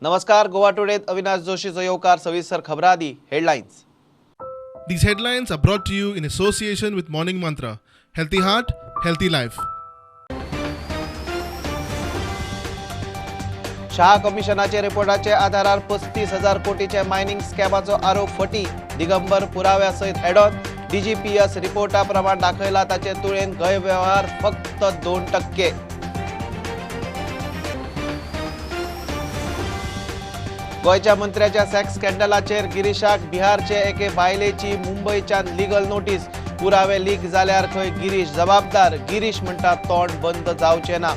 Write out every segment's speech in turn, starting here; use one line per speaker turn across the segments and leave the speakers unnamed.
नमस्कार, गोवा टुडेत अविनाश जोशीचो येवकार. सविस्तर खबरां आदी headlines.
These headlines are brought to you in association with Morning Mantra. Healthy heart, healthy life.
Shah कमिशनाचे रिपोर्टाचे आधारार 35,000 कोटीचे मायनिंग स्कॅमाचो आरोप फटी. दिगंबर पुराव्या सयत हेडॉन. डीजीपीएस रिपोर्टा प्रमाण दाखयला ताचे तुळेन गैरव्यवहार फक्त 2%. गोंयच्या मंत्र्याच्या सेक्स स्कॅन्डलाचेर गिरीशाक बिहारचे एके बायलेची मुंबयच्यान लिगल नोटीस. पुरावे लीक जाल्यार खंय गिरीश जबाबदार. गिरीश म्हणटा तोंड बंद जावचें ना.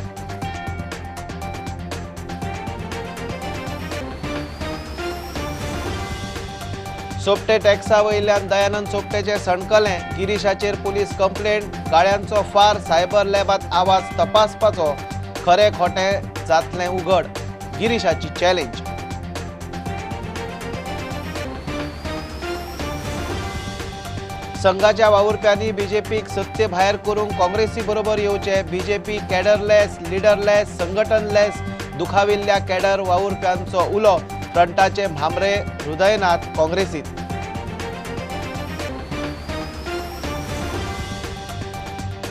सोपटे टॅक्सा वयल्यान दयानंद सोपटेचें सणकलें. गिरीशाचेर पुलीस कंप्लेंट. गाळ्यांचो फार. सायबर लॅबांत आवाज तपासपाचो. खरें खोटें जातलें उघड. गिरीशाची चॅलेंज. संघाच्या वावुरप्यांनी बीजेपीक सत्ते भायर करूंक काँग्रेसी बरोबर येवचे. बीजेपी कॅडरलेस, लिडरलेस, संघटनलेस. दुखाविल्ल्या कॅडर वावुरप्यांचो उलो. फ्रंटाचे म्हांबरे हृदयनाथ काँग्रेसीत.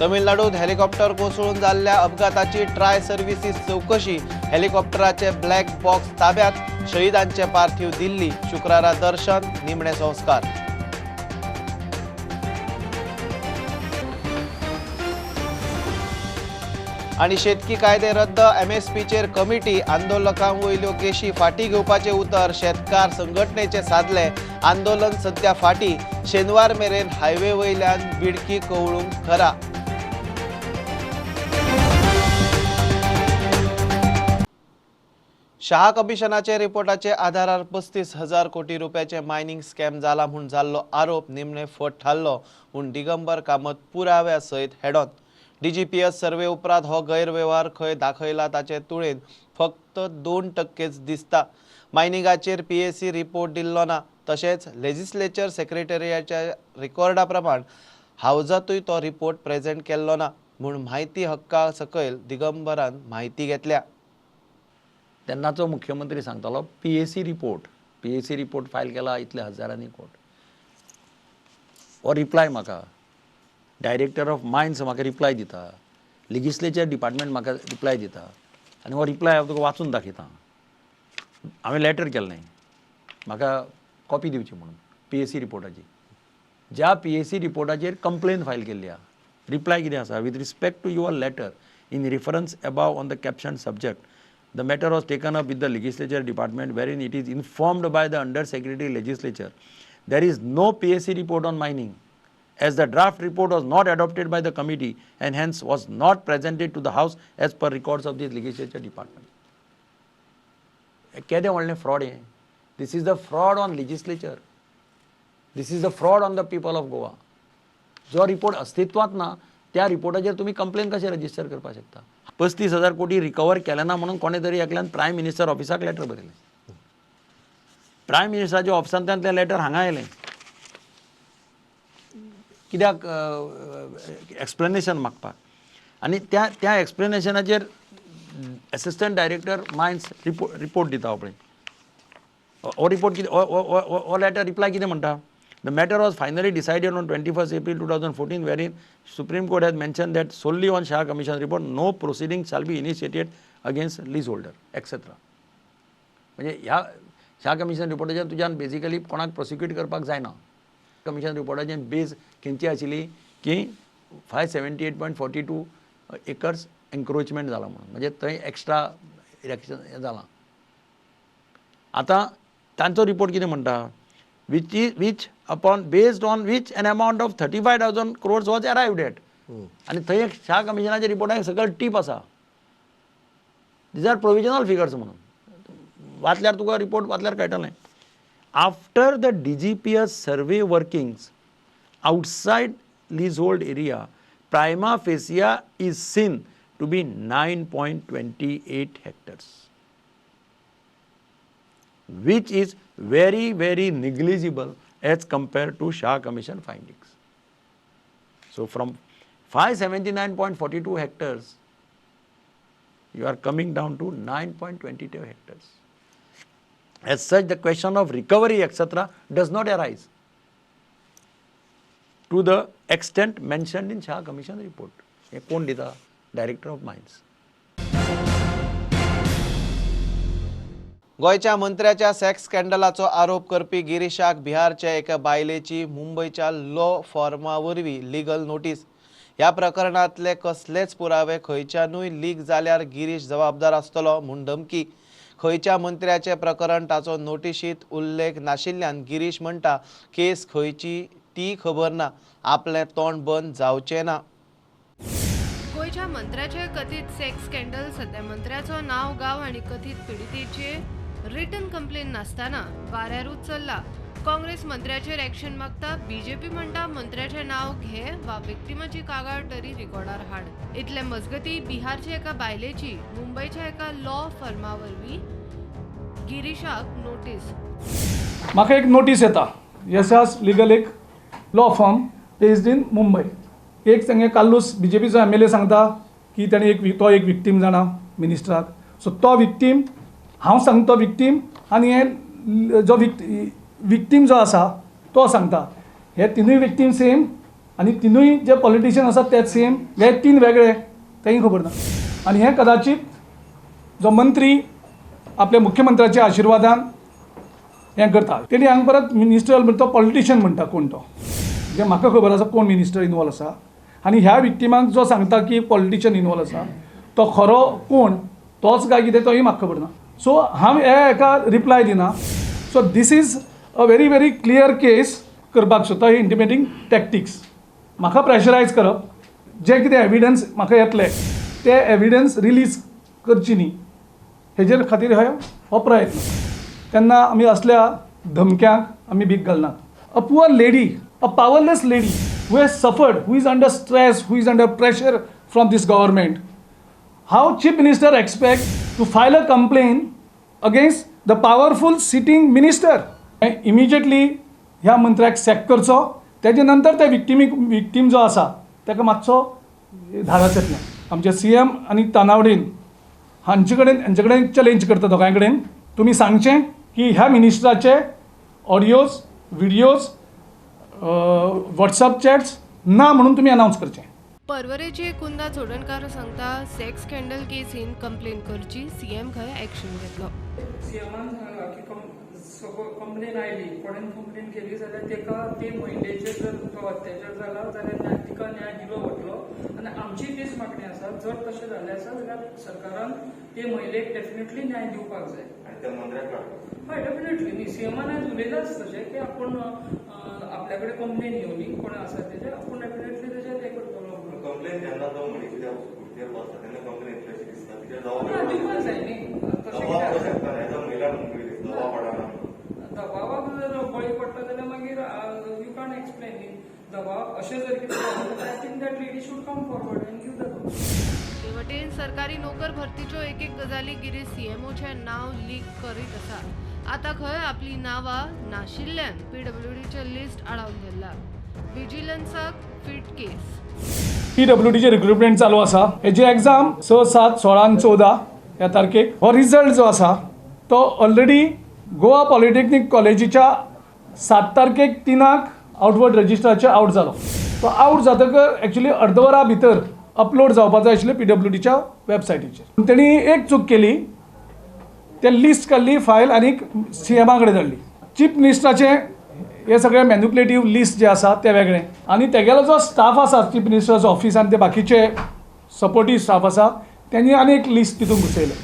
तमिळनाडूत हेलिकॉप्टर कोसळून जाल्ल्या अपघाताची ट्राय सर्व्हिसीस चवकशी. हेलिकॉप्टराचे ब्लॅक बॉक्स ताब्यात. शहीदांचे पार्थिव दिल्ली. शुक्रारा दर्शन, निमणे संस्कार. आनी शेतकी कायदे रद्द, एमएसपीचेर कमिटी. आंदोलकां वयल्यो केशी फाटीं घेवपाचें उतर शेतकार संघटनेचे सादले. आंदोलन सध्या फाटीं. शेनवार मेरेन हायवे वयल्यान बिडकी कवळूंक घरा. शाह कमिशनाचे रिपोर्टाचे आधारार 35,000 कोटी रुपयाचे मायनिंग स्कॅम जाला म्हूण जाल्लो आरोप निमणे फट थारलो म्हूण दिगंबर कामत पुराव्या सयत हेडॉन. डीजीपीएस सर्वे उपरांत हो गैरवेव्हार खंय दाखयला ताचे तुळेन फक्त 2% दिसता. मायनिंगाचेर पीएसी रिपोर्ट दिल्लो ना. तशेंच लेजिस्लेचर सेक्रेटरियाच्या रिकॉर्डा प्रमाण हावजांतूय तो रिपोर्ट प्रेजेंट केल्लो ना म्हूण म्हायती हक्का सकयल दिगंबरान म्हायती घेतल्या.
तेन्नाचो मुख्यमंत्री सांगतालो पीएसी रिपोर्ट फायल केला इतले हजारांनी कोट. हो रिप्लाय म्हाका डायरेक्टर ऑफ मायन्स म्हाका रिप्लाय दिता, लेजिस्लेचर डिपार्टमेंट म्हाका रिप्लाय दिता आनी हो रिप्लाय हांव तुका वाचून दाखयता. हांवें लेटर केल्लें म्हाका कॉपी दिवची म्हणून पीएसी रिपोर्टाची. ज्या पीएसी रिपोर्टाचेर कंप्लेन फायल केल्ली आहा. रिप्लाय कितें आसा? With respect to your letter in reference above on the caption subject, the matter was taken up with the legislature department wherein it is informed by the under secretary legislature there is no PAC report on mining as the draft report was not adopted by the committee and hence was not presented to the house as per records of the legislature department. केदें व्हडलें fraud हें. This is the fraud on legislature. This is the fraud on the people of Goa. जो report अस्तित्वांत ना त्या रिपोर्टाचेर तुमी complain कशें register करपाक शकता? 35,000 कोटी रिकवर केले ना म्हणून कोणें तरी एकल्यान प्रायम मिनिस्टर ऑफिसाक लेटर बरयलें. प्रायम मिनिस्टराच्या ऑफिसांतल्यान तें लेटर हांगा आयलें. कित्याक एक्सप्लेनेशन मागपाक. आनी त्या त्या एक्सप्लेनेशनाचेर एसिस्टंट डायरेक्टर मायन्स रिपोर्ट दिता पळय. हो रिपोर्ट कितें, हो लेटर रिप्लाय कितें म्हणटा? The matter was finally decided on 21 April 2014 wherein Supreme Court has mention that solely on Shah commission report no proceeding shall be initiated against lease holder etcetera. म्हणजे ह्या Shah commission रिपोर्टाचेर तुज्यान basically कोणाक prosecute करपाक जायना. Commission रिपोर्टाचे बेज खंयची आशिल्ली की 578.42 acres encroachment जाला म्हणून, म्हणजे थंय एक्स्ट्रा इरेक्शन जालां. आतां तांचो रिपोर्ट कितें म्हणटा? Which upon based on which an amount of 35,000 crores was arrived at. आनी थंय एक शाह कमिशनाच्या रिपोर्टाक सकयल टीप आसा, these are provisional figures म्हणून. वाचल्यार तुका रिपोर्ट वाचल्यार कळटलें. After the DGPS survey workings outside leasehold area, prima facie is seen to be 9.28 hectares, which is very, very negligible as compared to Shah Commission findings. So from 579.42 hectares, you are coming down to 9.22 hectares. As such the question of recovery etcetera does not arise to the extent mentioned in Shah commission report. हें कोण दिता? Director of mines.
गोंयच्या मंत्र्याच्या sex स्कॅन्डलाचो आरोप करपी गिरीशाक बिहारच्या एका बायलेची मुंबयच्या लॉ फॉर्मा वरवीं लिगल नोटीस. ह्या प्रकरणांतले कसलेच पुरावे खंयच्यानूय लीक जाल्यार गिरीश जबाबदार आसतलो म्हूण धमकी. खंयच्या मंत्र्याचें प्रकरण ताचो नोटिशींत उल्लेख नाशिल्ल्यान गिरीश म्हणटा केस खंयची ती खबर ना, आपलें तोंड बंद जावचें ना.
गोंयच्या मंत्र्याचे कथीत सेक्स स्कॅन्डल सध्या मंत्र्याचो नांव गांव आनी कथीत पिडितेचे रिटर्न कंप्लेन नासतना वाऱ्यारूच चल्ला. काँग्रेस मंत्र्याचेर एक्शन मागता, बीजेपी म्हणटा मंत्र्याचें नांव घे वा विक्टिमाची कागाळ तरी रिकॉर्डार हाड. इतले मजगती बिहारच्या एका बायलेची मुंबयच्या एका लॉ फर्मा वरवीं गिरीशाक नोटीस.
म्हाका एक नोटीस येता, यशास लिगल एक law firm based in Mumbai. एक तांगे कार्लूस बीजेपीचो एम एल ए सांगता की ताणें एक तो एक विक्टीम जाणा मिनिस्टराक. सो तो विक्टीम, हांव सांगता तो विक्टीम, आनी हे जो विक्टीम जो आसा तो सांगता. हे तिनूय विक्टीम सेम आनी तिनूय जे पॉलिटिशियन आसा तेच सेम, हे तीन वेगळे तेंय खबर ना. आनी हें कदाचित जो मंत्री आपल्या मुख्यमंत्र्याच्या आशिर्वादान हें करता. तेणी हांगा परत मिनिस्टर म्हणटा तो पॉलिटिशियन म्हणटा कोण तो, जे म्हाका खबर आसा कोण मिनिस्टर इनवॉल्व आसा. आनी ह्या विक्टिमाक जो सांगता की पॉलिटिशियन इनवॉल्व आसा तो खरो कोण तोच काय कितें तोय म्हाका खबर ना. सो हांव हे हेका रिप्लाय दिना. So this is a very very clear case करपाक सोदता. ही इंटिमेटींग टॅक्टिक्स, म्हाका प्रेशरायज करप, जे कितें एविडन्स म्हाका येतले ते एविडन्स रिलीज करची न्ही हेजेर खातीर हो प्रयत्न. तेन्ना आमी असल्या धमक्यांक आमी भीक घालनात. A poor lady, a powerless lady who has suffered, who is under stress, who is under pressure from this government, how chief minister expect to file a complaint against the powerful sitting minister? Immediately ह्या मंत्र्याक sack करचो, तेजे नंतर त्या victim जो आसा ताका मातसो धाडस येतलें. आमचे सी एम आनी तानावडीन हांचे कडेन हेंचे कडेन चॅलेंज करता दोगांय कडेन, तुमी सांगचें की ह्या मिनिस्टराचे ऑडियोज, व्हिडियोज, वॉट्सअप चॅट्स ना म्हणून तुमी अनावन्स करचें.
परवरेचे कुंदा चोडणकार सांगता सेक्स स्कॅन्डल केसीन कंप्लेन करची, सीएम खंय एक्शन घेतलो.
सीएमान सांगला की कंप्लेन आयली, कोणेन कंप्लेन केली जाल्यार तेका ते महिलेचेर जर तो अत्याचार जाला जाल्यार तिका न्याय दिलो वतलो. आनी आमची तीच मागणी आसा, जर तशें जाल्लें आसा जाल्यार सरकारान ते महिलेक डेफिनेटली न्याय दिवपाक जाय. हय, डेफिनेटली न्ही. सीएमान आयज उलयलाच तशें की आपूण आपल्या कडेन कंप्लेन येवनी कोण आसा तेजेर आपूण डेफिनेटली तेजेर हें करतलो.
कंप्लेन जेन्ना तो मनीस त्या खुर्चेर बसता तेन्ना कंप्लेन येतली अशी दिसता, तिचेर
ना, दिवपाक जाय न्ही. तशें
दबाव
कितें आसा?
शकता एज अ महिला म्हणून दबाव पडना.
दबावाक जर बळी पडटा जाल्यार मागीर you can't explain न्ही. दबाव अशें जर कितें जालें जाल्यार I think that lady should come forward and give the
ते वटेन सरकारी नोकर भरतीच्यो एक एक गजाली गिरीश सीएमओचें नांव लीक करीत आसा. आतां खंय आपली नांवां नाशिल्ल्यान पीडब्ल्यूडीचें लिस्ट आडावन धरला. विजिलन्साक फिट केस.
पीडब्ल्यूडीचे रिक्रुटमेंट चालू आसा. हेजी एग्जाम 6, 7, 16 आनी 14 ह्या तारखेक. हो रिजल्ट जो आसा तो ऑलरेडी गोवा पॉलिटेक्नीक कॉलेजीच्या 7 तारखेक 3 आउटवर्ड रजिस्टराचे आवट जालो. तो आवट जातकर एक्चुली अर्द वरा भितर अपलोड जावपाचो आशिल्लें पीडब्ल्यूडीच्या वेबसायटीचेर. तेणी एक चूक केली, ते लिस्ट काडली फायल आनी सीएमा कडेन धाडली. चीफ मिनिस्टराचें हे सगळे मॅन्युपुलेटीव लिस्ट जे आसा ते वेगळें, आनी तेगेलो जो स्टाफ आसा चीफ मिनिस्टराचो ऑफिस आनी ते बाकीचे सपोर्टीव स्टाफ आसा तेणी आनी एक लिस्ट तितून घुसयलें.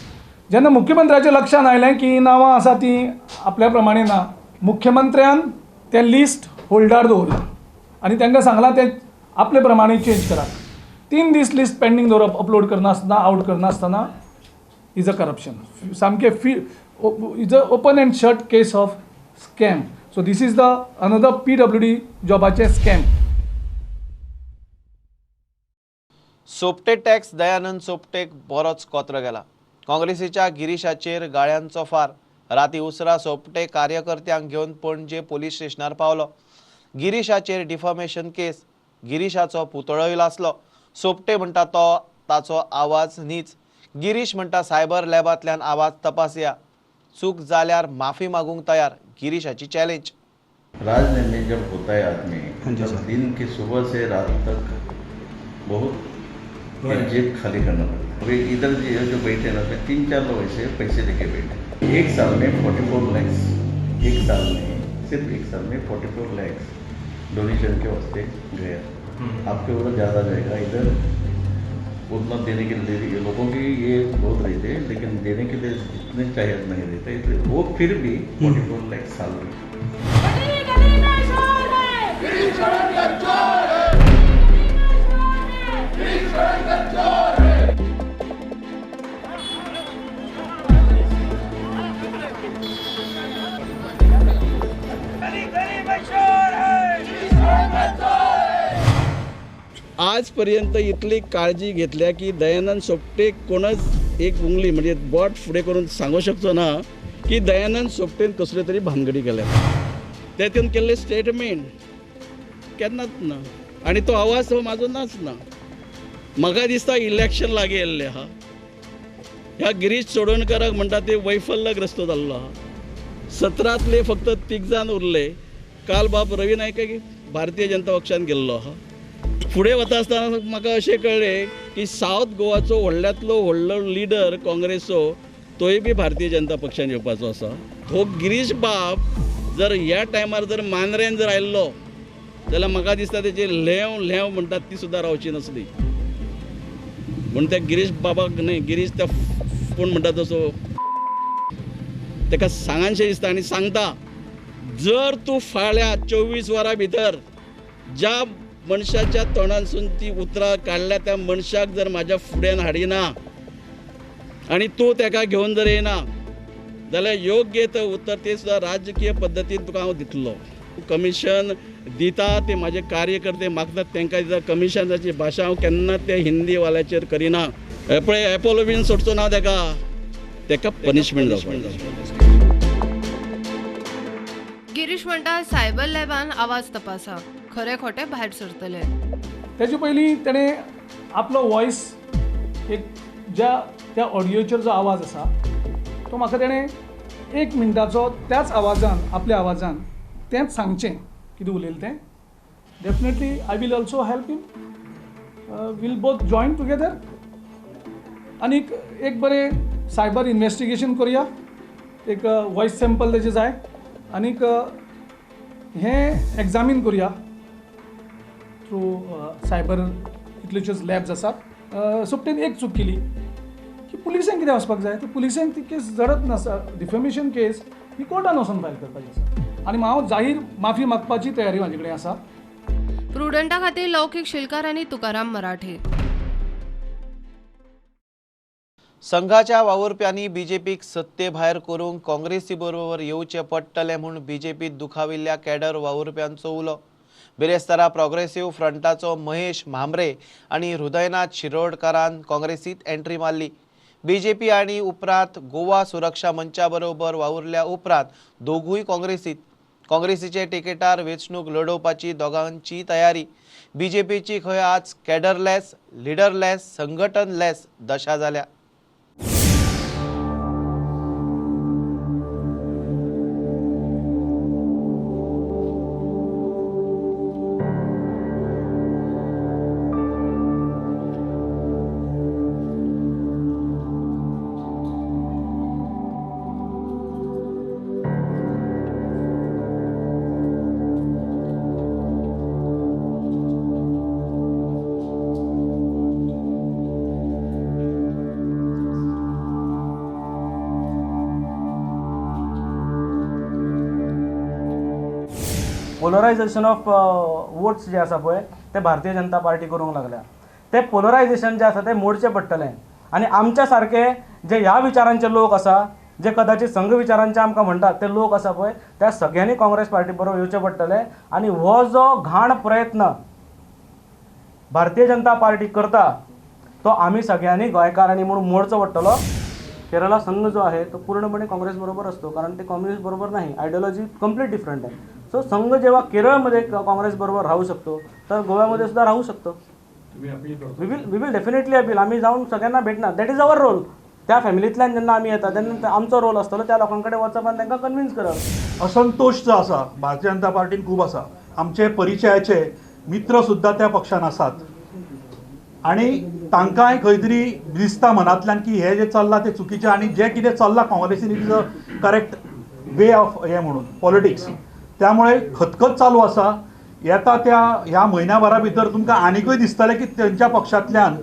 जेन्ना मुख्यमंत्र्याच्या लक्षांत आयलें की नांवां आसा तीं आपल्या प्रमाणे ना, मुख्यमंत्र्यान तें लिस्ट होल्डार दवरलें आनी तांकां सांगलां तें आपले प्रमाणे चेंज करात. 3 दीस लिस्ट पेंडींग दवरप, अपलोड करनासतना, आवट करनासतना, is a corruption. सामकें फी is a open and shut case of scam. So this is the another PWD जॉबाचें scam.
Sopte tax Dayanand सोपटेक बरोच कोत्र गेला. काँग्रेसीच्या गिरीशाचेर गाळ्यांचो फार. राती उसरा सोपटे कार्यकर्त्यांक घेवन पणजे पोलीस स्टेशनार पावलो. गिरीशाचेर डिफॉमेशन केस. गिरीशाचो पुतळोय लासलो. सोपटे म्हणटा तो ताचो आवाज न्हीच. गिरीश म्हणटा सायबर लॅबांतल्यान आवाज तपासया. चूक जाल्यार माफी मागूंक तयार, गिरीशाची चॅलेंज।
राजनीति में जब होता है आदमी, तब दिन की सुबह से रात तक बहुत जेब खाली करना पड़ता है। अभी इधर जो बैठे ना, 3-4 लोग ऐसे पैसे लेके बैठे। एक साल में 44 लाख, एक साल में सिर्फ एक साल में 44 लाख डोनेशन के वास्ते गया। आपके ऊपर ज़्यादा जाएगा, इधर उतना देने के लिए लोगों की ये बहुत रहते, लेकिन देने के लिए जितने चाहिए नहीं रहते, इसलिए वो फिर भी 44 लाख साल में।
आजपर्यंत इतली काळजी घेतल्या की दयानंद सोपटे कोणच एक उंगली म्हणजे बोट फुडें करून सांगू शकचो ना की दयानंद सोपटेन कसल्यो तरी भानगडी केल्या, तेतून केल्ले स्टेटमेंट केन्नाच ना आनी तो आवाज हो म्हाजो नाच ना। म्हाका दिसता इलेक्शन लागीं येयल्लें आहा, ह्या गिरीश चोडणकाराक म्हणटा ते वैफल्यग्रस्त जाल्लो आहा। 17तले फक्त 3 जाण उरले। काल बाब रवी नायक भारतीय जनता पक्षान गेल्लो आहा। फुडें वता आसतना म्हाका अशें कळ्ळें की सावथ गोवाचो व्हडल्यांतलो व्हडलो लिडर काँग्रेसचो तोय बी भारतीय जनता पक्षान येवपाचो आसा। हो गिरीश बाब जर ह्या टायमार जर मांद्रेन जर आयिल्लो जाल्यार म्हाका दिसता तेची ल्हेंव ल्हेंव म्हणटात ती सुद्दां रावची नासली। म्हूण त्या गिरीश बाबाक न्हय, गिरीश त्या कोण म्हणटा तसो तेका सांगानशें दिसता आनी सांगता, जर तूं फाल्यां 24 वरां भितर ज्या मनशाच्या तोंडांसून ती उतरां काडल्या त्या मनशाक जर म्हाज्या फुड्यान हाडिना आनी तूं तेका घेवन जर येना जाल्यार योग्य ते उत्तर ते सुद्दां राजकीय पद्दतीन तुका हांव दितलो। कमिशन दिता ते म्हाजे कार्यकर्ते मागतात तांकां दिता। कमिशनाची भाशा हांव केन्ना ते हिंदीवाल्याचेर करिना। हे पळय एपोलो बीन सोडचो ना तेका, तेका पनिशमेंट जावपाक जाय।
गिरीश म्हणटा सायबर लॅबान आवाज तपासा, खरें खोटें भायर सरतले।
तेजे पयलीं तेणें आपलो वॉयस एक ज्या त्या ऑडियोचेर जो आवाज आसा तो म्हाका तेणें 1 मिनटाचो त्याच आवाजान आपल्या आवाजान तेंच सांगचें कितें उलयलें तें। Definitely I will also help him, will both join together आनीक एक बरें सायबर इन्वेस्टिगेशन करुया, एक वॉयस सॅम्पल तेजें जाय आनीक हें एग्जामीन करुया थ्रू सायबर कितल्योश्योच लॅब्स आसात। सोपटेन एक चूक केली की पुलिसेंक कितें वचपाक जाय, तर पुलिसेंक ती केस जडत नासा, डिफेमेशन केस ही कोर्टान वचून फायल करपाची आसा आनी हांव जाहीर माफी मागपाची तयारी म्हाजे कडेन आसा।
प्रुडंटा खातीर लौकीक शिलकार आनी तुकाराम मराठे।
संघाच्या वावुरप्यांनी बीजेपीक सत्ते भायर करूंक काँग्रेसी बरोबर येवचें पडटलें म्हूण बीजेपीत दुखाविल्ल्या कॅडर वावुरप्यांचो उलो। बिरेस्तारा प्रोग्रेसिव्ह फ्रंटाचो महेश म्हांबरे आनी हृदयनाथ शिरोडकारान काँग्रेसीत एंट्री मारली। बीजेपी आनी उपरांत गोवा सुरक्षा मंचा बरोबर वावुरल्या उपरांत दोगूय काँग्रेसीत। काँग्रेसीचे तिकेटार वेंचणूक लडोवपाची दोगांची तयारी। बीजेपीची खंय आज कॅडरलेस, लिडरलेस, संघटनलेस दशा जाल्या।
पोलरायझेशन ऑफ वोट्स जे आसा पळय ते भारतीय जनता पार्टी करूंक लागल्या। ते पोलरायझेशन जे आसा ते मोडचें पडटलें आनी आमच्या सारके जे ह्या विचारांचे लोक आसा, जे कदाचित संघ विचारांचे आमकां म्हणटात ते लोक आसा पळय, त्या सगळ्यांनी काँग्रेस पार्टी बरोबर येवचें पडटलें। आनी हो जो घाण प्रयत्न भारतीय जनता पार्टी करता तो आमी सगळ्यांनी गोंयकारांनी म्हणून मोडचो पडटलो। केरला संघ जो आहे तो पूर्णपणे काँग्रेस बरोबर असतो, कारण ते कम्युनिस्ट बरोबर नाही, आयडियोलॉजी कंप्लीट डिफरंट आहे। सो संघ जेव्हा केरळमध्ये काँग्रेस बरोबर राहू शकतो तर गोव्यामध्ये सुद्धा राहू शकतो। We will definitely appeal, आम्ही जाऊन सगळ्यांना भेटणार, that is our role. त्या फॅमिलींतल्यान जेन्ना आमी येता तेन्ना आमचो रोल आसतलो त्या लोकां कडेन वचप आनी तांकां कन्विन्स करप.
असंतोष जो आसा भारतीय जनता पार्टीन खूब आसा. आमचे परिचयाचे मित्र सुद्दां त्या पक्षान आसात आनी तांकांय खंय तरी दिसता मनांतल्यान की हे जे चल्लां तें चुकीचें आनी जें कितें चल्लां काँग्रेसीन it is a correct way of हें म्हणून पॉलिटिक्स. त्यामुळे खतखत चालू आसा. येता त्या ह्या म्हयन्या भरा भितर तुमकां आनिकूय दिसतलें की तेंच्या पक्षांतल्यान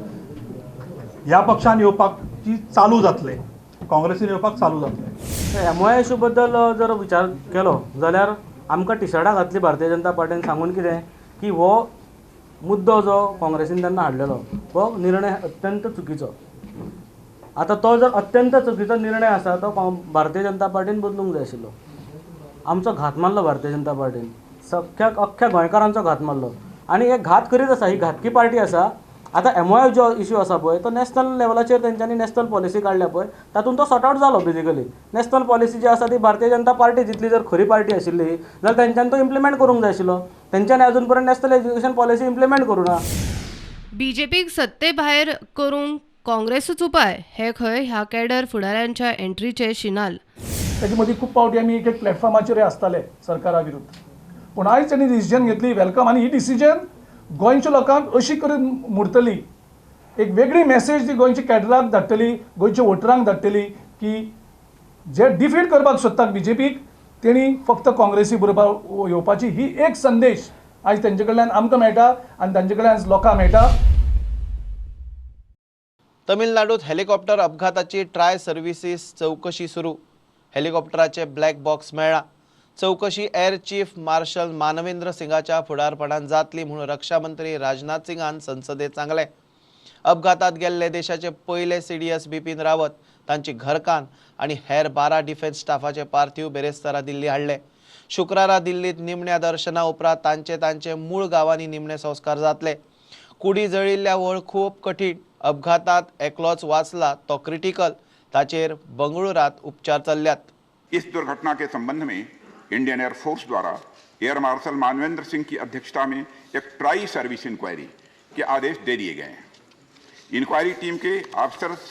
ह्या पक्षान येवपाक चालू जातलें, काँग्रेसीन येवपाक चालू जातलें.
एम ओ इशू बद्दल जर विचार केलो जाल्यार आमकां टिशर्टां घातली भारतीय जनता पार्टीन सांगून कितें की हो मुद्दो जो काँग्रेसीन तेन्ना हाडलेलो हो निर्णय अत्यंत चुकीचो. आतां तो जर अत्यंत चुकीचो निर्णय आसा तो भारतीय जनता पार्टीन बदलूंक जाय आशिल्लो. आमचो घात मारलो भारतीय जनता पार्टीन, सख्या अख्ख्या गोंयकारांचो घात मारलो आनी हे घात करीत आसा. ही घातकी पार्टी आसा. आतां एम ओ जो इशू आसा पळय तो नॅशनल लेवलाचेर तेंच्यांनी नॅशनल पॉलिसी काडल्या पळय तातूंत तो सॉर्ट आवट जालो. बेजिकली नॅशनल पॉलिसी जी आसा ती भारतीय जनता पार्टी जितली जर खरी पार्टी आशिल्ली जाल्यार तेंच्यांनी तो इम्प्लिमेंट करूंक जाय आशिल्लो. तेंच्यांनी अजून पर्यंत नॅशनल एज्युकेशन पॉलिसी इम्प्लिमेंट करूं ना.
बीजेपीक सत्ते भायर करूंक काँग्रेसूच उपाय हे खंय ह्या कॅडर फुडाऱ्यांच्या एंट्रीचे शिनाल.
ताचे मदीं खूब फावटी आमी एक एक प्लॅटफॉर्माचेरय आसताले सरकारा विरुद्ध, पूण आयज तांणी डिसिजन घेतली welcome. आनी ही डिसिजन गोंयच्या लोकांक अशी करून मुरतली, एक वेगळी मॅसेज ती गोंयच्या कॅडराक धाडटली, गोंयच्या वोटरांक धाडटली की जे डिफीट करपाक सोदतात बीजेपीक तेणी फक्त काँग्रेसी बरोबर येवपाची ही एक संदेश आयज तेंचे कडल्यान आमकां मेळटा आनी तांचे कडल्यान आयज लोकांक मेळटा.
तमिळनाडूत हेलिकॉप्टर अपघाताची ट्राय सर्व्हिसीस चवकशी सुरू. हेलिकॉप्टराचे ब्लॅक बॉक्स मेळ्ळा. चवकशी एअर चीफ मार्शल मानवेंद्र सिंगाच्या फुडारपणान जातली म्हणून रक्षा मंत्री राजनाथ सिंगान संसदेत सांगलें. अपघातात गेल्ले देशाचे पयले सीडीएस बिपीन रावत, तांची घरकान्न आनी हेर 12 डिफेन्स स्टाफाचे पार्थिव बेरेस्तारा दिल्ली हाडले. शुक्रारा दिल्लीत निमण्या दर्शना उपरांत तांचे तांचे मूळ गांवांनी निमणे संस्कार जातले. कुडी जळिल्ल्या वळ खूब कठीण. अपघातात एकलोच वाचला तो क्रिटिकल, ताचेर बंगळुरात उपचार चल्ल्यात.
इस दुर्घटना के संबंध में इंडियन एयरफोर्स द्वारा एयर मार्शल मानवेंद्र सिंह की अध्यक्षता में एक ट्राई सर्विस इंक्वायरी के आदेश दे दिए गए हैं. इंक्वायरी टीम के ऑफिसर्स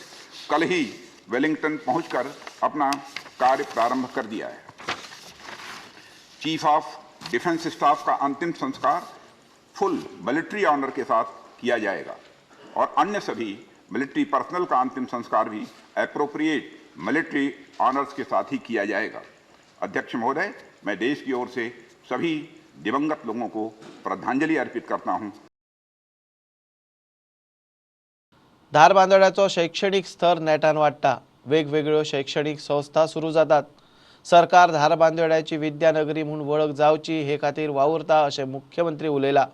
कल ही वेलिंगटन पहुंचकर अपना कार्य प्रारंभ कर दिया है. चीफ ऑफ डिफेंस स्टाफ का अंतिम संस्कार फुल मिलिट्री ऑनर के साथ किया जाएगा और अन्य सभी मिलिट्री पर्सनल का अंतिम संस्कार भी अप्रोप्रिएट मिलिट्री ऑनर्स के साथ ही किया जाएगा. अध्यक्ष महोदय, मैं देश की ओर से सभी दिवंगत लोगों को श्रद्धांजलि अर्पित करता हूं.
धारबांदोड्याचो शैक्षणिक स्तर नेटान वाडटा. वेगवेगळ्यो शैक्षणिक संस्था सुरू जातात. सरकार धारबांदोड्याची विद्यानगरी म्हूण वळख जावची हे खातीर वावुरता अशें मुख्यमंत्री उलयला.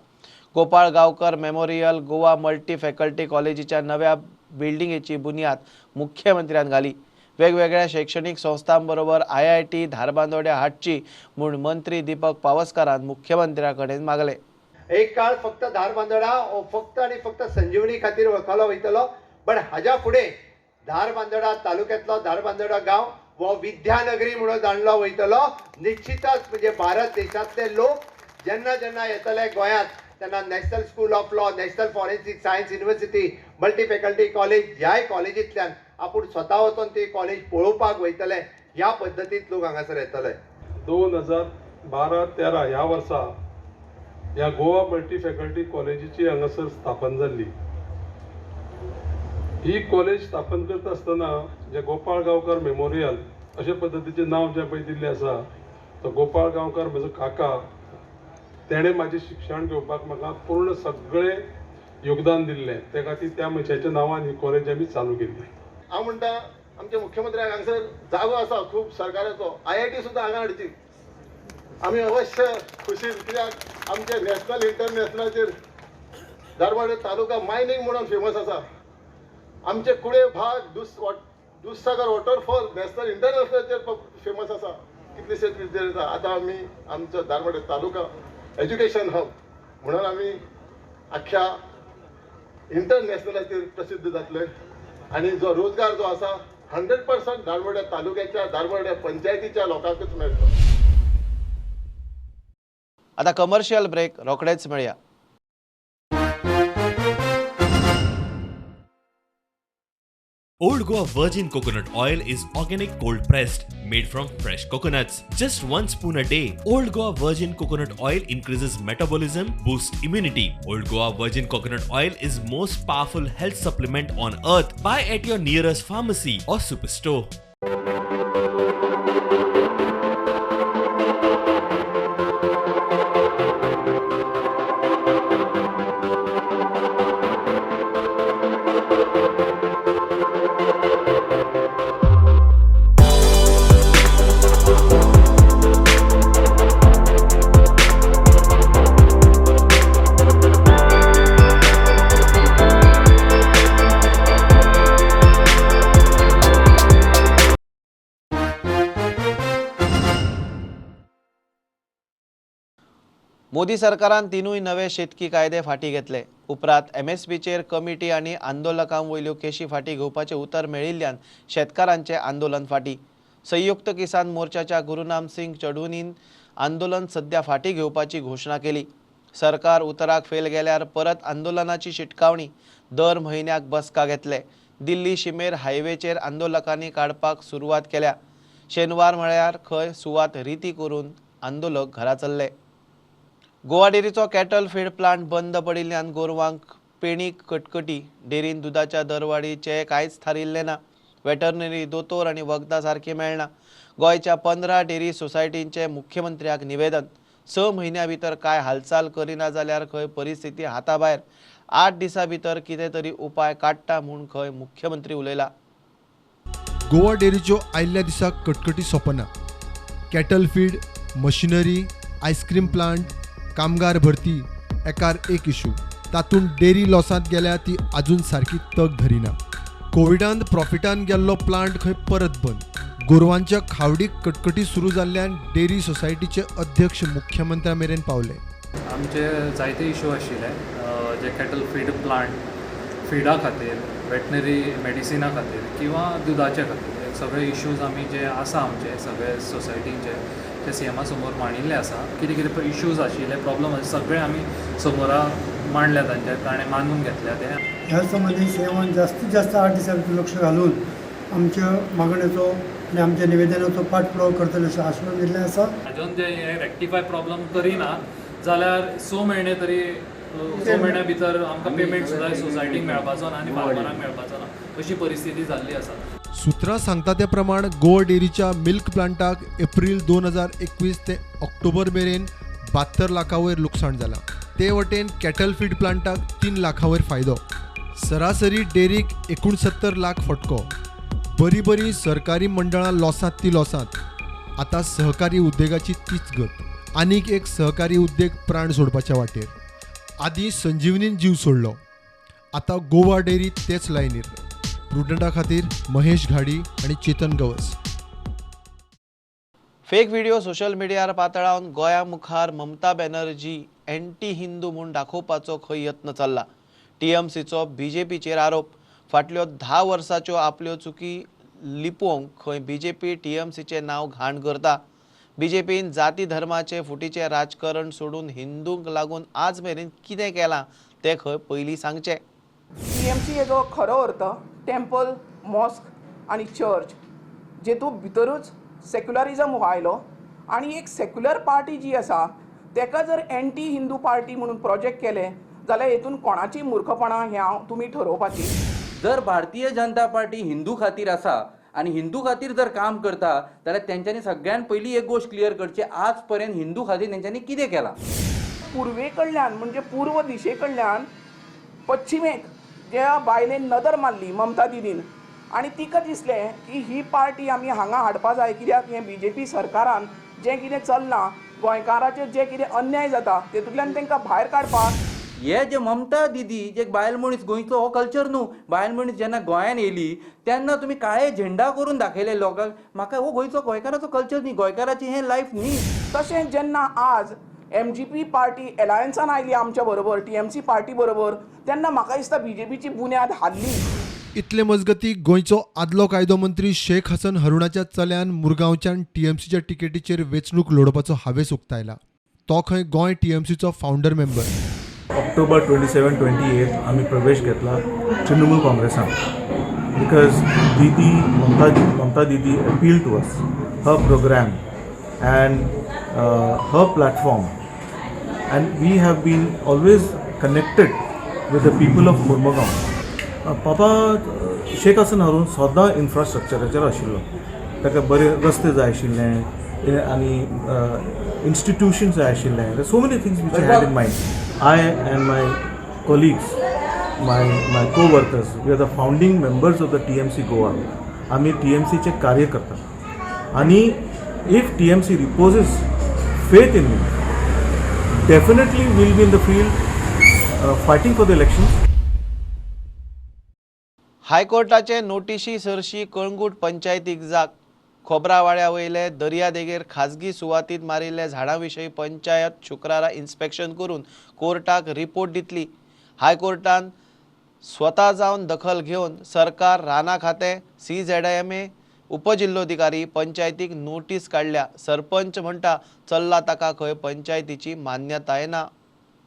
Gopal Gaonkar memorial Goa multi faculty कॉलेजीच्या नव्या बिल्डिंगेची बुन्याद मुख्यमंत्र्यान घाली. वेगवेगळ्या शैक्षणिक संस्थांबरोबर IIT धारबांदोड्या हाडची म्हूण मंत्री दीपक पावसकारान मुख्यमंत्र्या कडेन मागलें.
एक काळ फक्त धारबांदोडा हो फक्त आनी फक्त संजीवनी खातीर वळखलो वयतलो, बट हाज्या फुडें धारबांदोडा तालुक्यांतलो धारबांदोडा गांव हो विद्यानगरी म्हणून जाणलो वयतलो. निश्चितच म्हणजे भारत देशांतले लोक जेन्ना जेन्ना येतले गोंयांत तेन्ना national school of law, national forensic science university, multi faculty college ह्याय कॉलेजींतल्यान आपूण स्वता वचोन ती कॉलेज पळोवपाक वयतले. ह्या पद्दतींत लोक हांगासर येतले.
2012-13 ह्या वर्सा ह्या गोवा मल्टी फॅकल्टी कॉलेजीची हांगासर स्थापन जाल्ली. ही कॉलेज स्थापन करता आसतना जे गोपाळ गांवकर मेमोरियल अशे पद्दतीचें नांव जें पळय दिल्लें आसा, तो गोपाळ गांवकर म्हजो काका, तेणें म्हाजें शिक्षण घेवपाक म्हाका पूर्ण सगळें योगदान दिल्लें. ते खातीर त्या मनशाच्या नांवान ही कॉलेज आमी चालू केल्ली.
हांव म्हणटा आमच्या मुख्यमंत्र्याक हांगसर जागो आसा खूब सरकाराचो, IIT सुद्दां हांगा हाडची. आमी अवश्य खुशी, कित्याक आमचे नॅशनल इंटरनॅशनलाचेर धारबांदोडें तालुका मायनींग म्हणून फेमस आसा. आमचे कुडे भाग दुधसागर वॉटरफॉल नॅशनल इंटरनॅशनलाचेर फेमस आसा. कितलेशेच विद्यार्थी आतां आमी आमचो धारबांदोडें तालुका एज्युकेशन हब म्हणून आमी आख्ख्या इंटरनॅशनलाचेर प्रसिद्ध जातले. आनी जो रोजगार जो आसा 100% धारबांदोड्या तालुक्याच्या, धारबांदोड्या पंचायतीच्या लोकांकूच मेळटलो.
आता कमर्शियल ब्रेक, रोखडेच मेळया.
Old Goa Virgin Coconut Oil is organic cold pressed, made from fresh coconuts. Just one spoon a day. Old Goa Virgin Coconut Oil increases metabolism, boosts immunity. Old Goa Virgin Coconut Oil is most powerful health supplement on earth. Buy at your nearest pharmacy or superstore.
Modi सरकारान तिनूय नवे शेतकी कायदे फाटीं घेतले. उपरांत एमएसपीचेर committee आनी आंदोलकां वयल्यो केशी फाटीं घेवपाचें उतर मेळिल्ल्यान शेतकारांचें आंदोलन फाटीं. संयुक्त किसान मोर्चाच्या गुरुनाम सिंग चढूनीन आंदोलन सध्या फाटीं घेवपाची घोशणा केली. सरकार उतराक फेल गेल्यार परत आंदोलनाची शिटकावणी. दर म्हयन्याक बसका घेतले. दिल्ली शिमेर हायवेचेर आंदोलकांनी काडपाक सुरवात केल्या. शेनवार म्हळ्यार खंय सुवात रिती करून आंदोलक घरा चल्ले. गोवा डेरीचो कॅटल फीड प्लांट बंद पडिल्ल्यान गोरवांक पेणीक कटकटी. डेरीन दुदाच्या दरवाडीचें कांयच थारिल्लें ना. वेटरनरी दोतोर आनी वखदां सारकीं मेळना. गोंयच्या 15 डेरी सोसायटींचें मुख्यमंत्र्याक निवेदन. 6 म्हयन्यां भितर कांय हालचाल करिना जाल्यार खंय परिस्थिती हाता भायर. 8 दिसां भितर कितें तरी उपाय काडटा म्हूण खंय मुख्यमंत्री उलयला.
गोवा डेरीच्यो आयिल्ल्या दिसा कटकटी सोंपना. Cattle feed, machinery, ice cream plant, कामगार भरती एकार एक इशू. तातूंत डेरी लॉसांत गेल्या ती अजून सारकी तग धरिना. कोविडांत प्रॉफिटान गेल्लो प्लांट खंय परत बंद. गोरवांच्या खावडीक कटकटी सुरू जाल्ल्यान डेरी सोसायटीचे अध्यक्ष मुख्यमंत्र्या मेरेन पावले.
आमचे जायते इशू आशिल्ले जे कॅटल फीड प्लांट फिडा खातीर, वेटनरी मेडिसिना खातीर किंवा दुदाच्या खातीर सगळे इशूज आमी जे आसा आमचे सगळे सोसायटींचे ते सीएमा समोर मांडिल्ले आसा. कितें कितें इशूज आशिल्ले, प्रॉब्लम आशिल्ले सगळे आमी समोरा मांडल्या तांच्या, ताणें मानून घेतल्या ते.
ह्या संबंदी सीएमान जास्तीत जास्त 8 दिसां भितर लक्ष घालून आमच्या मागणेचो आनी आमच्या निवेदनाचो पाठपुरावो करतले अशें आश्वासन दिल्लें आसा.
हाजून जे हे रेक्टिफाय प्रॉब्लम करिना जाल्यार 6 म्हयने तरी 6 म्हयन्या भितर आमकां पेमेंट सुद्दां सोसायटीक मेळपाचो ना आनी फार्मरांक मेळपाचो ना अशी परिस्थिती जाल्ली आसा.
सूत्रां सांगता ते प्रमाण गोवा डेरीच्या मिल्क प्लांटाक एप्रील 2021 ते ऑक्टोबर मेरेन 72 लाखां वयर लुकसाण जालां. ते वटेन कॅटल फीड प्लांटाक 3 लाखां वयर फायदो. सरासरी डेरीक 69 लाख फटको. बरी बरी सरकारी मंडळां लॉसांत ती लॉसांत. आतां सहकारी उद्देगाची तीच गत. आनीक एक सहकारी उद्देग प्राण सोडपाच्या वाटेर. आदीं संजीवनीन जीव सोडलो, आतां गोवा डेरी तेच लायनीर. प्रुडंटा खातीर महेश घाडी आनी Chetan Gawas.
Fake video social मिडियार पातळावन गोंया मुखार ममता बॅनर्जी एंटी हिंदू म्हूण दाखोवपाचो खंय यत्न चल्ला. टीएमसीचो बीजेपीचेर आरोप. फाटल्यो 10 वर्सांच्यो आपल्यो चुकी लिपोवंक खंय बीजेपी टीएमसीचें नांव घाण करता. बीजेपीन जाती धर्माचे फुटीचें राजकारण सोडून हिंदूंक लागून आज मेरेन कितें केलां तें खंय पयलीं सांगचें.
टीएमसी हेजो खरो अर्थ टेम्पल, मॉस्क आनी चर्च जेतूं भितरूच सेक्युलरिजम हो आयलो आनी एक सेक्युलर पार्टी जी आसा तेका जर एंटी हिंदू पार्टी म्हणून प्रोजेक्ट केलें जाल्यार हेतून कोणाची मूर्खपणां हें हांव तुमी ठरोवपाची.
जर भारतीय जनता पार्टी हिंदू खातीर आसा आनी हिंदू खातीर जर काम करता जाल्यार तेंच्यांनी सगळ्यान पयलीं एक गोश्ट क्लियर करची, आज पर्यंत हिंदू खातीर तेंच्यांनी कितें केलां.
पुर्वे कडल्यान म्हणजे पूर्व दिशे कडल्यान पश्चिमेक ज्या बायलेन नदर मारली ममता दिदीन आनी तिका दिसलें की ही पार्टी आमी हांगा हाडपा जाय, कित्याक हें बीजेपी सरकारान जें कितें चल्लां गोंयकाराचेर जे कितें अन्याय जाता तेतूंतल्यान तांकां भायर काडपाक.
हे जे ममता दिदी जे बायल मनीस गोंयचो हो कल्चर न्हू, बायल मनीस जेन्ना गोंयान येयली तेन्ना तुमी काळे झेंडा करून दाखयले लोकांक, म्हाका हो गोंयचो गोंयकाराचो कल्चर न्ही, गोंयकाराची हें लायफ न्ही.
तशें जेन्ना आज एमजीपी पार्टी एलायन्सान आयली आमच्या बरोबर, टीएमसी पार्टी बरोबर, तेन्ना म्हाका दिसता बीजेपीची बुन्याद हाल्ली.
इतले मजगती गोंयचो आदलो कायदो मंत्री शेख हसन हरुणाच्या चल्यान मुरगांवच्यान टीएमसीच्या तिकेटीचेर वेंचणूक लढोवपाचो हावेस उक्तायला. तो खंय गोंय टीएमसीचो फावंडर मेंबर.
ऑक्टोबर 27, 28 आमी प्रवेश घेतला Trinamool काँग्रेसान.
Because Didi, Mamta Didi appealed to us, her program and her platform, and we have been always connected with the people of Mormugao. पापा शेख हसन हारून सदां इन्फ्रास्ट्रक्चराचेर आशिल्लो. ताका बरे रस्ते जाय आशिल्ले आनी इन्स्टिट्युशन्स जाय आशिल्ले. So many things which I had in mind. I and my colleagues, my co workers, we are the founding members of the TMC Goa. आमी टीएमसीचे कार्य करतात आनी if TMC reposes faith in me, definitely will be in the field fighting for the elections.
हायकोर्टाचे नोटिशी सरशी Calangute पंचायतीक जाग. खोबरावाड्या वयले दर्यादेगेर खाजगी सुवातीत मारिल्ल्या झाडां विशीं पंचायत शुक्रारा इन्स्पेक्शन करून कोर्टाक रिपोर्ट दितली. हायकोर्टान स्वता जावन दखल घेवन सरकार, राना खातें, सीझेडएमए, उपजिल्लोधिकारी पंचायतीक नोटीस काडल्या. सरपंच म्हणटा चल्ला ताका खंय पंचायतीची मान्यताय ना.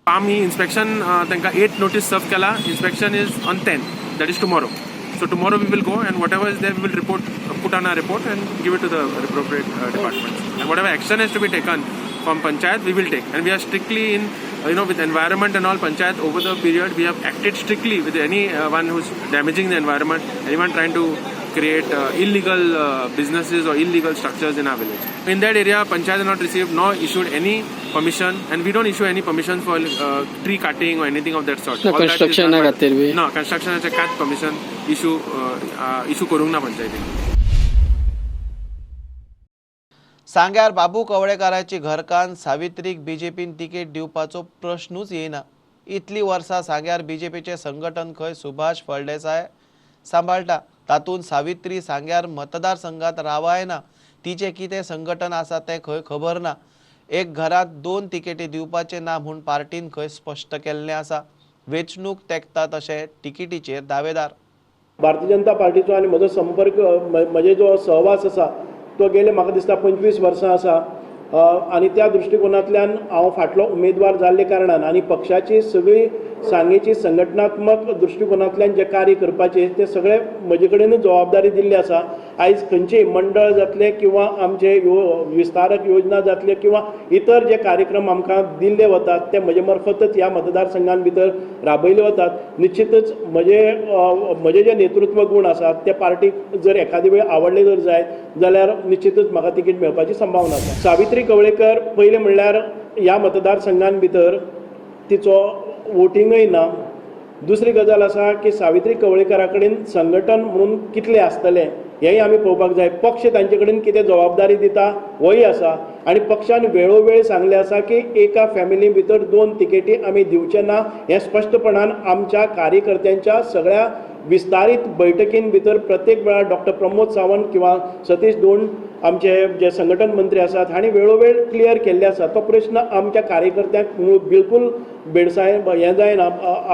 आमी इन्स्पेक्शन तांकां 8 नोटीस सर्व केला. Inspection is on 10, that is tomorrow. So tomorrow we will go and whatever is there we will report, put on a report and give it to the appropriate departments. And whatever action has to be taken from panchayat, we will take. And we are strictly in, with environment and all panchayat over the period, we have acted strictly with anyone who's damaging the environment, anyone trying to create illegal businesses or illegal structures in our village. In that area, panchayat has not received nor issued any permission, and we don't issue any permission for tree cutting or anything of that sort.
No, construction खातीर बी?
No, construction कांयच permission issue करूंक ना पंचायतीन.
सांग्यार बाबू कवळेकाराची घरकान्न सावित्रीक बीजेपीन ticket दिवपाचो प्रश्नूच येयना. इतली वर्सां सांग्यार बीजेपीचें संघटन खंय सुभाष फळदेसाय सांबाळटा, तातूंत सावित्री सांग्यार मतदारसंघात रावायना. तिचें कितें संघटन आसा तें खंय खबर ना. एक घरांत 2 तिकेटी दिवपाचें ना म्हूण पार्टीन खंय स्पश्ट केल्लें आसा. वेंचणूक तेंकता तशें तिकेटीचेर दावेदार.
भारतीय जनता पार्टीचो आनी म्हजो संपर्क, म्हजे जो सहवास आसा तो गेले म्हाका दिसता 25 वर्सां आसा आनी त्या दृश्टिकोनांतल्यान हांव फाटलो उमेदवार जाल्ले कारणान आनी पक्षाची सगळी सांगेची संघटनात्मक दृश्टिकोनांतल्यान जें कार्य करपाचें तें सगळें म्हजे कडेनूच जबाबदारी दिल्ली आसा. आयज खंयचेय मंडळ जातलें किंवा आमचे विस्तारक योजना जातले किंवा इतर जे कार्यक्रम आमकां दिल्ले वतात ते म्हजे मार्फतच ह्या मतदारसंघान भितर राबयले वतात. निश्चितच म्हजे जे नेतृत्व गूण आसात ते पार्टीक जर एखादी वेळ आवडले जर जायत जाल्यार निश्चितच म्हाका तिकीट मेळपाची संभावना आसा. सावित्री कवळेकर पयलें म्हणल्यार ह्या मतदारसंघान भितर तिचो वोटिंगय ना. दुसरी गजाल आसा की सावित्री कवळेकरा कडेन संघटन म्हणून कितलें आसतलें हेंय आमी पळोवपाक जाय. पक्ष तांचे कडेन कितें जबाबदारी दिता होय आसा आनी पक्षान वेळोवेळ सांगलें आसा की एका फॅमिली भितर 2 तिकेटी आमी दिवचे ना हें स्पश्टपणान आमच्या कार्यकर्त्यांच्या सगळ्या विस्तारीत बैठकीन भितर प्रत्येक वेळार डॉक्टर प्रमोद सावंत किंवा सतीश दोंड आमचे जे संघटन मंत्री आसात हांणी वेळोवेळ क्लियर केल्ले आसा. तो प्रश्न आमच्या कार्यकर्त्यांक बिलकूल भेडसाय हें जायना,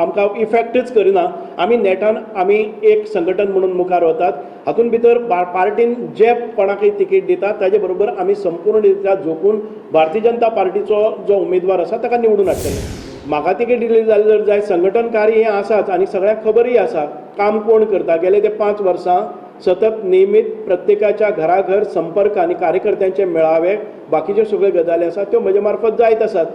आमकां इफेक्टच करिना. आमी नेटान आमी एक संघटन म्हणून मुखार वतात. हातूंत भितर पार्टीन जे कोणाकय तिकेट दिता ताजे बरोबर आमी संपूर्ण रित्या झोकून भारतीय जनता पार्टीचो जो उमेदवार आसा ताका निवडून हाडटले. म्हाका तिकेट दिली जाल्यार जाय संघटन कार्य हें आसाच आनी सगळ्यांक खबरूय आसा काम कोण करता. गेले ते 5 वर्सां सतत नियमीत प्रत्येकाच्या घराघर संपर्क आनी कार्यकर्त्यांचे मेळावे बाकीच्यो सगळ्यो गजाली आसात त्यो म्हजे मार्फत जायत आसात.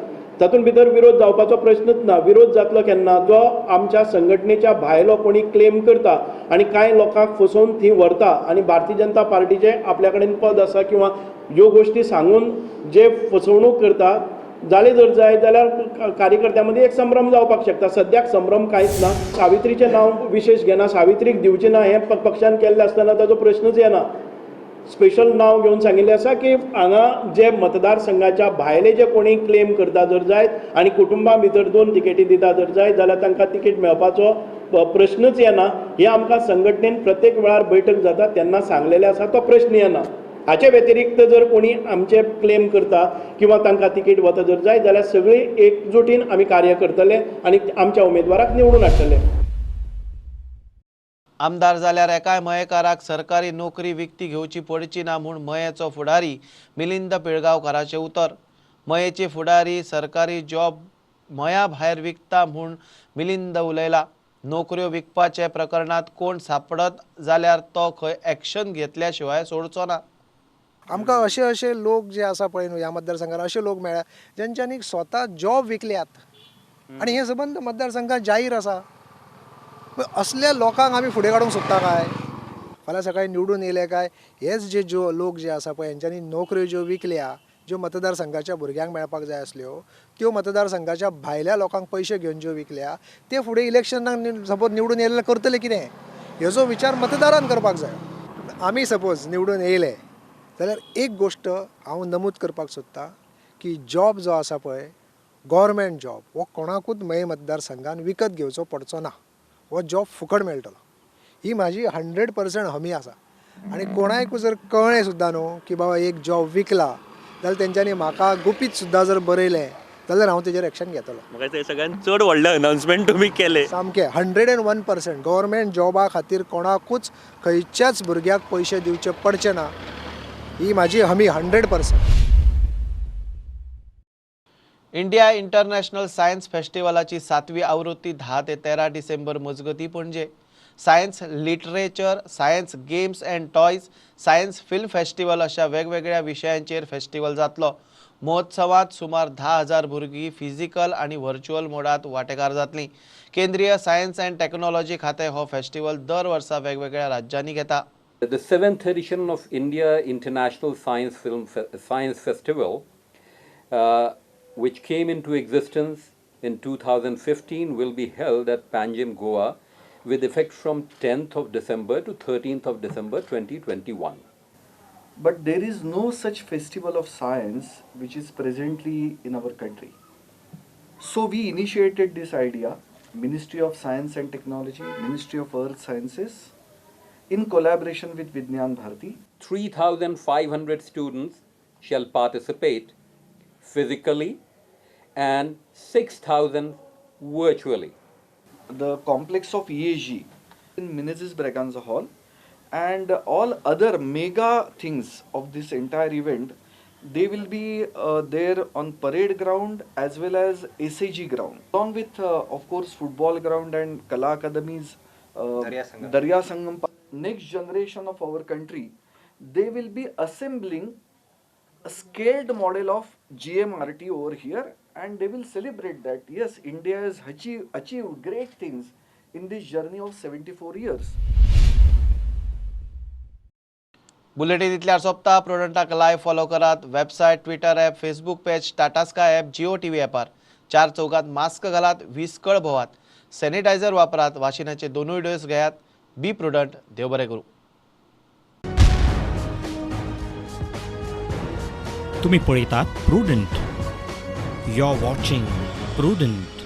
तातूंत भितर विरोध जावपाचो प्रश्नच ना. विरोध जातलो केन्ना जो आमच्या संघटनेच्या भायलो कोणी क्लेम करता आनी कांय लोकांक फसोवन थंय व्हरता आनी भारतीय जनता पार्टीचें आपल्या कडेन पद आसा किंवा ह्यो गोश्टी सांगून जे फसवणूक करता जाले जर जाय जाल्यार कार्यकर्त्यां मदीं एक संभ्रम जावपाक शकता. सद्याक संभ्रम कांयच ना. सावित्रीचें नांव विशेश घेना, सावित्रीक दिवचें ना हें पक्षान केल्लें आसतना ताचो प्रश्नच येना. स्पेशल नांव घेवन सांगिल्लें आसा की हांगा जे मतदारसंघाच्या भायले जे कोणी क्लेम करता जर जायत आनी कुटुंबां भितर 2 तिकेटी दिता जर जायत जाल्यार तांकां तिकेट मेळपाचो प्रश्नच येना. हें आमकां संघटनेन प्रत्येक वेळार बैठक जाता तेन्ना सांगलेलें आसा, तो प्रश्न येना. हाचे व्यतिरिक्त जर कोणी आमचे क्लेम करता किंवा तांकां तिकेट वता जर जाय जाल्यार सगळी एकजुटीन आमी कार्य करतले आनी आमच्या उमेदवाराक निवडून हाडटले.
आमदार जाल्यार एकाय मयेकाराक सरकारी नोकरी विकती घेवची पडची ना म्हूण मयेचो फुडारी मिलिंद पिळगांवकाराचें उतर. मयेचे फुडारी सरकारी जॉब मया भायर विकता म्हूण मिलिंद उलयला. नोकऱ्यो विकपाचे प्रकरणात कोण सापडत जाल्यार तो खंय एक्शन घेतल्या शिवाय सोडचो ना.
आमकां अशे अशे लोक जे आसा पळय न्हू ह्या मतदारसंघात अशे लोक मेळ्ळ्या जेंच्यांनी स्वता जॉब विकल्यात आनी हे सबंद मतदारसंघात जाहीर आसा. असल्या लोकांक आमी फुडें काडूंक सोदता काय? फाल्यां सकाळीं निवडून येयले काय हेच जे ज्यो लोक जे आसा पळय हेंच्यांनी नोकऱ्यो ज्यो विकल्या, ज्यो मतदारसंघाच्या भुरग्यांक मेळपाक जाय आसल्यो त्यो मतदारसंघाच्या भायल्या लोकांक पयशे घेवन ज्यो विकल्या ते फुडें इलेक्शनाक सपोज निवडून येयले करतले कितें हेजो विचार मतदारान करपाक जाय. आमी सपोज निवडून येयले जाल्यार एक गोश्ट हांव नमूद करपाक सोदतां की जॉब जो आसा पळय गव्हर्मेंट जॉब हो कोणाकूच मये मतदारसंघान विकत घेवचो पडचो ना, हो जॉब फुकट मेळटलो ही म्हाजी 100% हमी आसा. आनी कोणाकूय जर कळ्ळें सुद्दां न्हू की बाबा एक जॉब विकला जाल्यार तेंच्यांनी म्हाका गुपीत सुद्दां जर बरयलें जाल्यार हांव तेजेर एक्शन घेतलो.
म्हाका ते सगळ्यात चड व्हडलें अनाउन्समेंट तुमी केलें.
सामकें 101% गव्हर्मेंट जॉबा खातीर कोणाकूच खंयच्याच भुरग्याक पयशे दिवचे पडचे ना ही म्हाजी हमी 100%.
इंडिया इंटरनॅशनल सायन्स फेस्टिवलाची 7वी आवृत्ती 10 ते 13 डिसेंबर मजगती Panaji. Science literature, science games and toys, science film festival अशा वेगवेगळ्या विशयांचेर फेस्टिवल जातलो. महोत्सवात सुमार 10,000 भुरगीं फिजिकल आनी व्हर्च्युअल मोडात वांटेकार जातलीं. केंद्रीय सायन्स अँड टॅक्नॉलॉजी खातें हो फेस्टिवल दर वर्सा वेगवेगळ्या राज्यांनी घेता.
The 7th edition of India International Science Festival, which came into existence in 2015, will be held at Panjim, Goa, with effect from 10th of December to 13th of December 2021.
But there is no such festival of science which is presently in our country. So we initiated this idea, Ministry of Science and Technology, Ministry of Earth Sciences, in collaboration with Vidnyan Bharati.
3,500 students shall participate physically and 6,000 virtually.
The complex of EAG in Menezes Braganza Hall and all other mega things of this entire event, they will be there on parade ground as well as SAG ground, along with of course football ground and Kala Academy's Darya Sangam. Next generation of our country, they will be assembling a scaled model of GMRT over here, and they will celebrate that yes, India has achieved great things in this journey of 74 years.
Bulletin इतल्यार सोंपता. प्रुडंटाक live follow करात. Website, Twitter app, Facebook page, Tata Sky app, Jio TV ॲपार. 4 चौगात mask घालात, विस्कळ भोवात, sanitiser वापरात, वाशिनाचे 2 dose घेयात. Be prudent. देव बरें करूं.
तुम्ही पळयतात Prudent. You are watching Prudent.